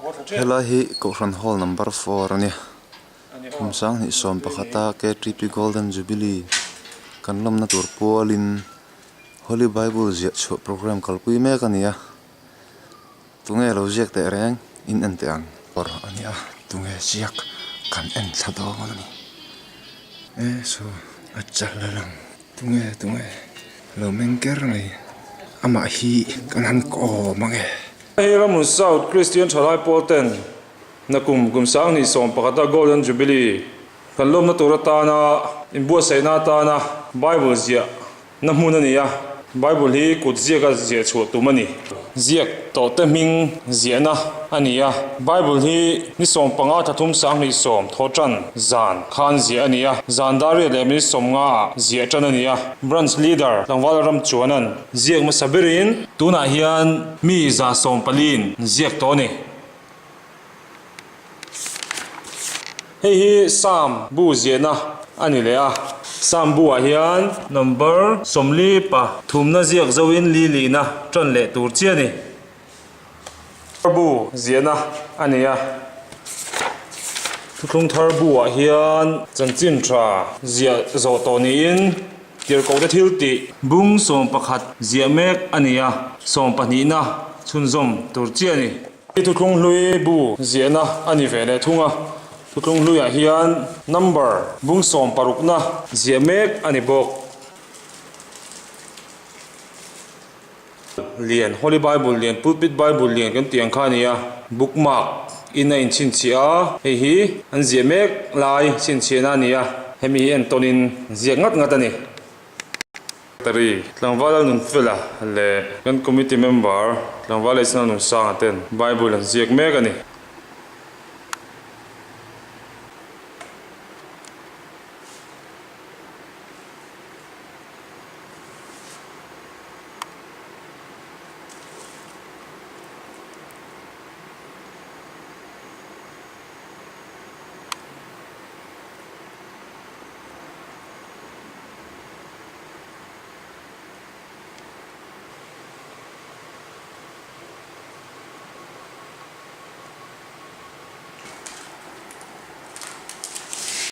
Helai hi Kohhran Hall number four a nia. Kum sanghnih 11 a KTP Golden Jubilee kan lawmna tur pualin Holy Bible ziah chhuah programme kalpui mek a ni a. Tunge lo ziak teh reng in en teh ang. Kawr a nia tunge ziak kan en thla dawn a ni. E saw a chal a lang tunge tunge lo meng ker mai amah hi kan han kawm ang e. Hei Ramun South Christian Thalai Pawl ten nakum kum 2011 a Golden Jubilee kan lawmna tur atana inbuatsaihna atana Bible ziah Na hmun a ni a, Bible hi kut ziaka ziah chhuah tum a ni. Ziak tawhte hming ziahna a ni a, Bible hi ni 15 thla 3 20 thaw tan zan khan ziah a ni a, zan dar riat leh minute 50 ah ziah tan a ni a. Branch Leader tlangval ram chuanan ziak hmasa berin tunah hian mi 140 in ziak tawh a ni. Hei hi Psalm bu ziahna a ni leh a, Psalm bu ah hian number 43 ziak zoin li lihna tan leh tur chi a ni. Bu ziahna a ni a, Thuthlung thar bu ah hian chanchin tha ziah zawh tawh niin Tirhkohte thil tih bung 11 ziah mek a ni a, 12na chhunzawm tur chi a ni. Hi thuthlung hlui bu ziahna a ni ve leh thung a, thuthlung hluiah hian number bung 16na ziah mek a ni bawk. Lian, Holy Bible lian, Pulpit Bible lian kan tih ang kha a ni a, bookmark in a inchhinchhiah a, hei hi an ziah mek lai chhinchhiahna a ni a, hemi hi entawnin ziak ngat ngat a ni. Tari, Tlangval Nunfela leh kan committee member Tlangval Ismail Nunsanga ten Bible an ziak mek a ni.